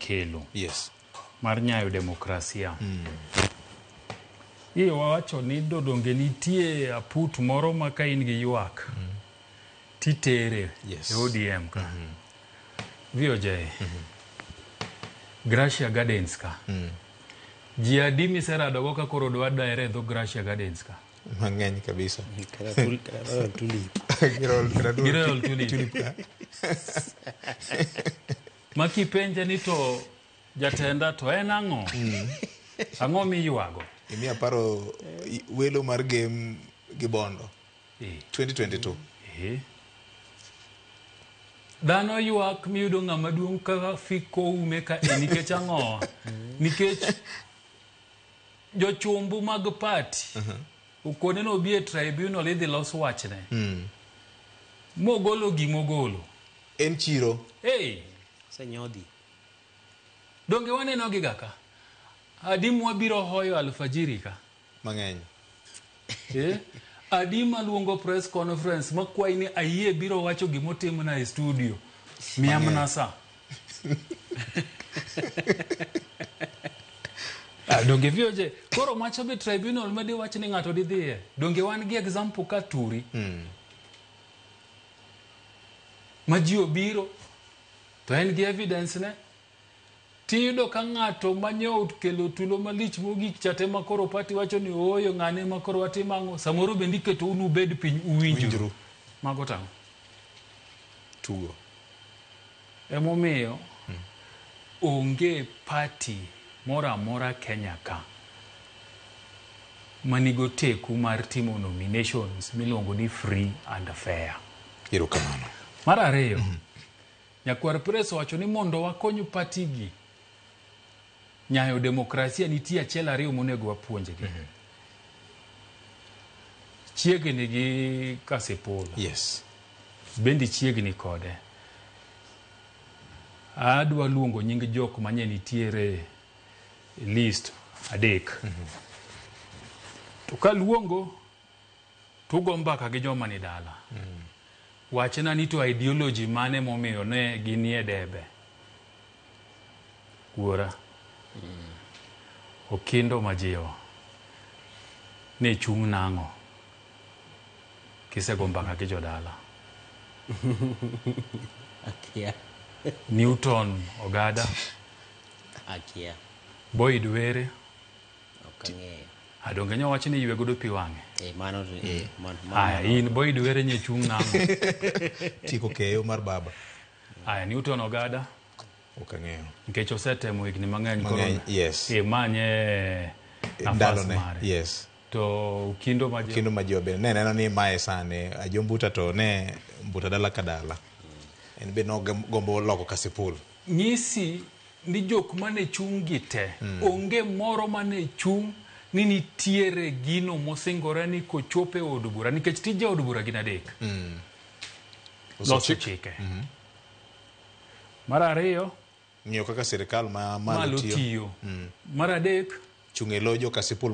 kelo mar nyayo demokrasia. Iye wawacho ni dodonge nitie aput moro ma ka in gi ywak titere e ODM ka. VOJ. Gracia Gardens ka. Ji adi miseradogo ka koro dwa dere e dho Gracia Gardens ka? Mang'eny kabisa. Kata kata tulip. Gi Royal Tulip. Tulip ka. Ma kipenje ni to jatenda to en ang'o? Ang'o miywago? Imiya paro welo mar game gi Bondo. 2022. Dhano ywak miyudo ng'ama duong' kaka fiko ume ka e nikech ang'o? Nikech jochumbu mag party okone ni obi e tribunal idhi los wachne. Mogolo gimogolo. En chiro. Hey. Osenyodhi. Donge waneno giga ka? Adi mwabiro hoyo alfajiri ka? Mang'eny. Adi maluongo press conference makwayi ni ayie biro wacho gimotimna e studio. Miya mana sa. Donge VOJ koro macha be tribunal ma diwach ni ng'ato didhiye. Donge wan gi example ka Turi. Ma ji obiro to en gi evidence ne. Tiyudo ka ng'ato manyo kelo tulo malich mogik cha te makoro party wacho ni ooyo ng'ane makoro watim ang'o. Samoro bende iketo un ubed piny uwinjru. Winjru. Mago tang'o. Tugo. Emomiyo onge party moro amora Kenya ka manigo teku mar timo nominations miluongo ni free and fair. Erokamano. Mar ariyo, Nyakwar Press owacho ni mondo wakony party gi nyayo demokrasia nitie achiel ariyo monego wapuonjgi. Chiegni gi Kasipul. Bendi chiegni kode. Adwa luongo nying jok manye nitiere list adek. To kaluongo tugo mbaka gi joma ni dala. Wachna ni to ideology mane momiyo ne ginie debe. Wuora. Okindo Majiwo. Ne chung' nang'o? Kisego mbaka gi jodala. Akia. Newton Ogada. Akia. Boyd Were. Ok ang'eyo. Adonge nyo wach ni ywe godo pi wang'e. Mano mano. Aya, in Boyd Were nye chung' nang'o? Tiko keyo mar baba. Aya, Newton Ogada. Ok ang'eyo. Nikech osetemo higni mang'eny koro. Mang'eny, yes. Imanye nafas Ndalone, mare. yes. To Okindo Majiwo. Okindo Majiwo bende ne neno ni mae sani Ajo Mbuta to ne Mbuta dala ka dala. En be nogombo loko Kasipul. Nyisi ni jok mane chung' gi te, onge moro mane chung' ni nitiere gino mosingore ni kochopo e od bura, nikech tij jaod bura gin adek. Loso chike. Mar ariyo, ng'iyo kaka sirikal ma malo malo tiyo. tiyo. Mar adek, Chung' e lo jo Kasipul.